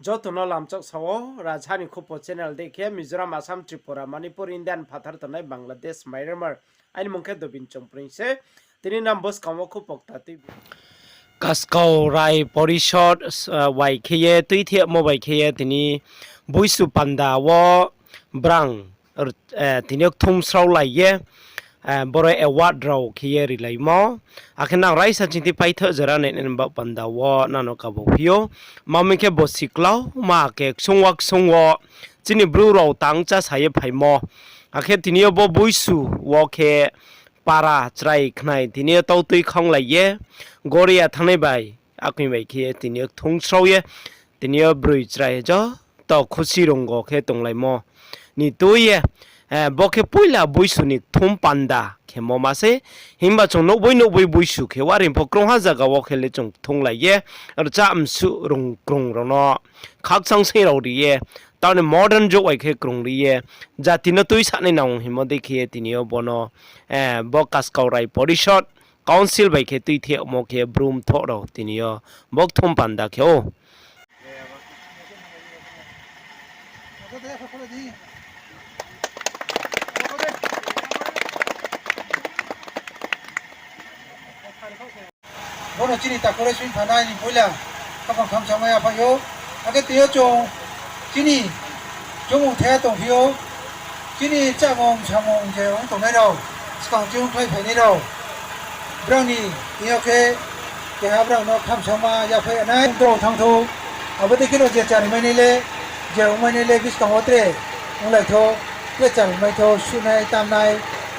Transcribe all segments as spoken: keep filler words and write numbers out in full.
Joto no lamchak sao, Rajhani Khupo channel dei khe Mizoram, Assam, Tripura, Manipur, India ni phathar tongnai Bangladesh, Myanmar. Aini mung khe Dobin Chongpring se. Tini nang buskang wo khupo kta tui Kaskau Rai Porishod, eh, bai khe ye tuithemo bai khe ye tini Boisu panda wo brang, eh, tini yo kthum srao lai ye, eh, boro award rao khe ye rilaimo. Akhe nang raisa chingthi paithoh jora nai nai ba panda wo nang no kabo phi ou. Mami khe bo siklauma khe ksung wa ksung wo chini Bru rao tang chá sa ye phaimo. Akhe tini yo bo Boisu wo khe para chrai khnai tini yo tautui khanglai ye, goria thanngnai bai, akoi bai khe ye tini yo kthum srao ye, tini yo broi chrai joto khusi rungo khe tonglaimo ni tui ye, eh, bo khe poila Boisu ni kthum panda khemo ma se, himba chung nouhboi nouhboi Boisu khe waring pho krungha zaga wo khe le chung kthunglai ye, rcha msuh rung krung rao no khakchang sei rao ri ye, taoh ni modern jug bai khe krung ri ye, jati no tuisanai nang hingmo dei khe ye tini yo bono, eh, bo Kaskau Rai Porishod Council bai khe tuithemo khe brum thoh rao tini yo bo kthum panda khe ou. Bono chini takhu le sing phanai ni poila khaphang khamsa mai yaphai ou. Akhe tini yo chung chini chumung thaiha tongphi ou. Chini chámung samung je ong tongnai rao, skang chini khlai phainai rao, brao ni tini yo khe keha brao no khamsama yaphai nai. Brao thanng thou, abo dei khe no je chari mai nai le, je ong mai nai le buskang wo tre onglai thou, tre chari mai thou, suhnai, tamnai,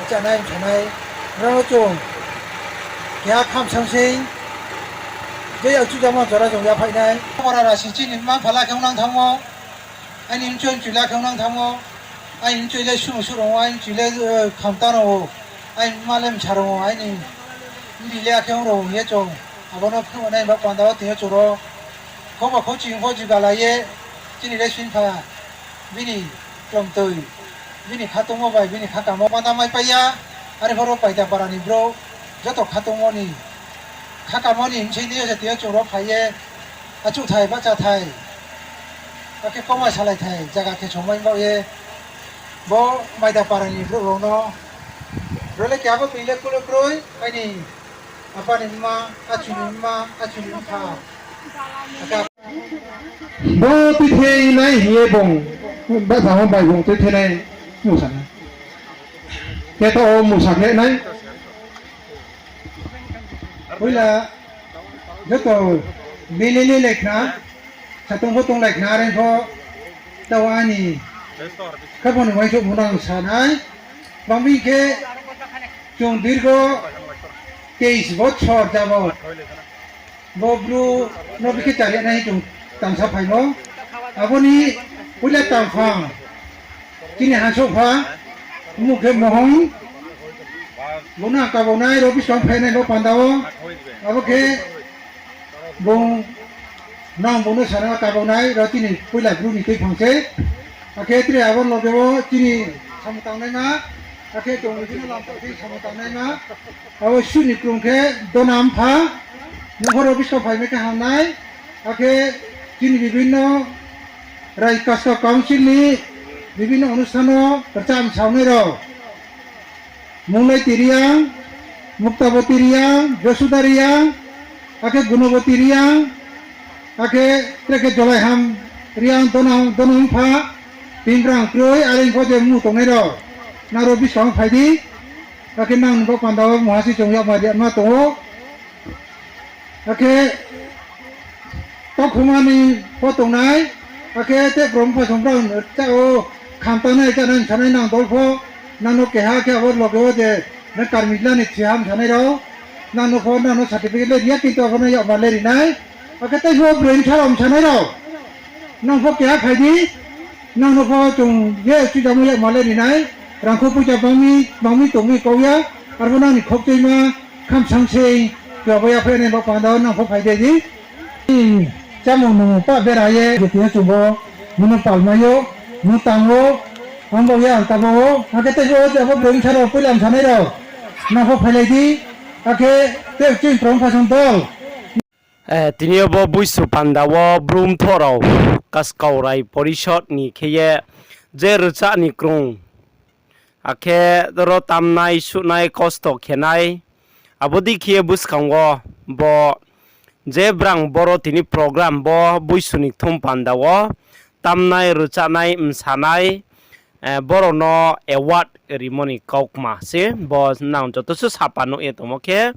chánai, msanai, brao no chung keha khamsang sei, je yakchuh jama jora jong yaphai nai. Para rasi chini mma phala khe ongnang thanngmo, aini mchoi mchoi la khe ongnang thanngmo, aini mchoi le suh suh rong ou, aini mchoi le, eh, khamta rong ou, aini mma le msa rong ou, aini mdi le akhe ong rong ou hing ye chung abo no phnuh nai ba panda wo tini yo chung ro. Khoba khouching pho juga lai ye, chini le sing pha, bini klomtoi, bini khatungmo bai, bini khakamo panda maipai ya, are pho ro Paida para ni brouh, joto khatungmo ni, khakamo ni bsing di yo se tini yo chung ro phai ye, achouhthai bahchathai, akhe kauma salaithai zaga khe songmai baoh ye, bo Maida para ni brouh rao no, ro le keha bo tui le kule kroi, aini apa ni mma, achu ni mma, achu ni mpha, akhe bo tuithei nai hing ye bung, bahcha wo bai bung tuithei nai, musa nai. Khe taoh wo musa khe nai. Poila joto lele le lai khna, satung pho tonglai khna, are pho taoh aini khaphang ni uaingsouhmo no ang sa nai. Bangmi khe chung dirgo teis bochor jabot bo Bru no bikhe chari nai chung tangsa phaimo. Abo ni poila tangphang chini hansouhpha, mmung khe Mohon, bung no ang kabau nai, ro buskang phainai bo panda wo, abo khe bung nang bung no sana kabau nai, ro chini poila Bru ni tuiphang se. Akhe tre abo loge wo chini samung tangnaima, akhe chung ni chini lamtao chini samung tangnaima, abo suh ni krung khe Dona Mpha, nung pho ro buskang phaimai khe ham nai, akhe chini bibhinno Rai Kaskau Council ni bibhinno onusthan wo rcham saonai rao, Munglaiti Reang, Muktaboti Reang, Josuda Reang, akhe Gunoboti Reang, akhe tre khe Jolaiham Reang, Dona, Dona Mpha, Timbrang kroi, are pho je mmung tongnai rao, nang ro buskang phai di, akhe nang ni bo panda wo mungha se chung yakmar yama tong ou. Akhe tokhuma ni pho tongnai, akhe te brom pho song brao chá o, khamtanai chánai msanai nang dol pho, nang no keha khe abo loge wo je nang karmi la ni thiham sanai rao, nang no pho nang no certificate le ri ya, kintu abo no yakmar le ri nai. Akhe tei pho broi bsa rao msanai rao, nang pho keha phai di, nang no pho chung je chujaomo yakmar le ri nai, rangkho poicha bangmi, bangmi tongmi kau ya, arpho nang ni khokchoima khamsang sei, khe abo yaphai nai bo panda wo nang pho phai de di. Chámung nung pah bera ye, je tini yo chung bo, nung no palmai ou, nung tang ou, ang bo ya ang tabo ou, akhe tei pho je abo broi bsa rao poila msanai rao, nang pho phailai di, akhe tei chini brom pho song dol. Eh, tini yo bo Boisu panda wo Bru mthoh rao Kaskau Rai Porishod ni khe ye je rchah ni krung, akhe ro tamnai, suhnai, kosto khenai, abo dei khe ye buskang wo bo je brang boro tini program bo Boisu ni kthum panda wo tamnai, rchahnai, msanai, eh, borao no award rimo ni kaukma se bo nang joto se sapa nuh ye tongmo khe,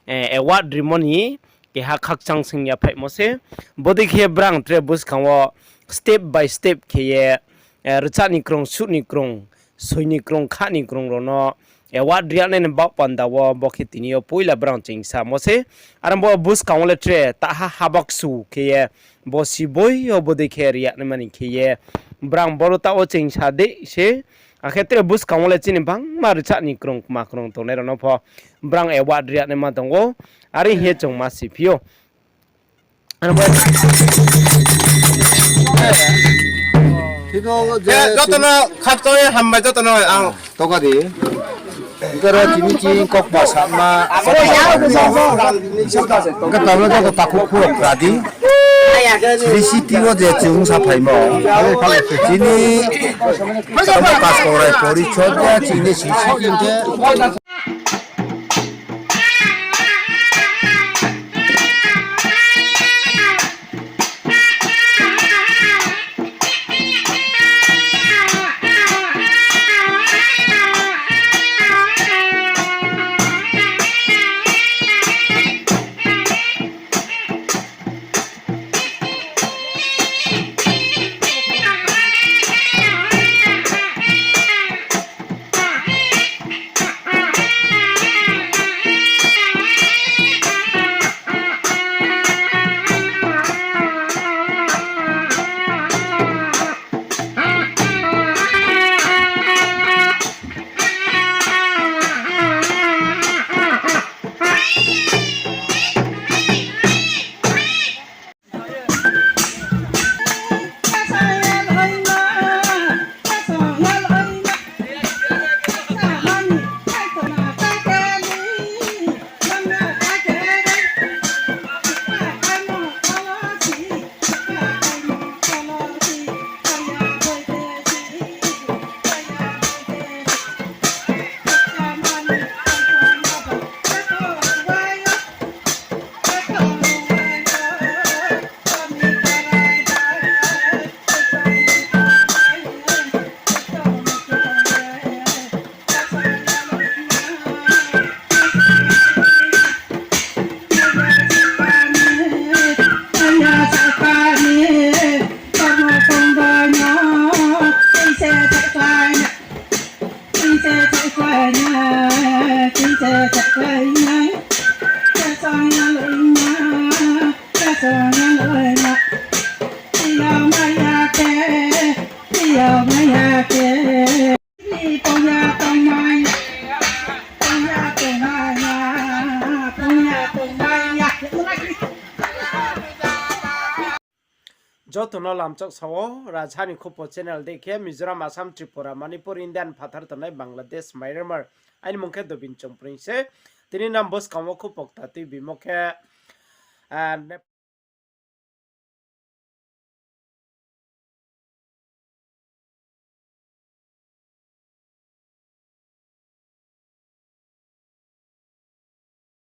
eh, award rimo ni keha khakchang sing yaphaihmo se. Bodei khe brang tre buskang wo step by step khe ye, eh, rchah ni krung, suh ni krung, soi ni krung, kha ni krung rao no award riyanai ni baoh panda wo bo khe tini yo poila brang ching samo se. Aro bo buskang wo le tre taha habaksu khe ye bo siboi yo bodei khe riyanaima ni khe ye brang boro taoh wo chingsa dei se. Akhe tre buskang wo le chini bangma rchah ni krung kma krung tongnai rao no pho brang award riyanaima tong ou. Are hing ye chung ma siphi ou. Joto no khakchang ye hambai joto no ang. Toka di. Hingkhe ro tini chini kokma sama. Hingkhe tangno joto takhuk khurok kra di. Chini city wo je chung saphaimo. Chini tamo Kaskau Rai Porishod je chini city hingkhe. Joto no lamchak sao, Rajhani Khupo channel dei khe Mizoram, Assam, Tripura, Manipur, India ni phathar tongnai Bangladesh, Myanmar, aini mung khe Dobin Chongpreng se. Tini nang buskang wo khupo kta tuibimo khe, ah, Nep-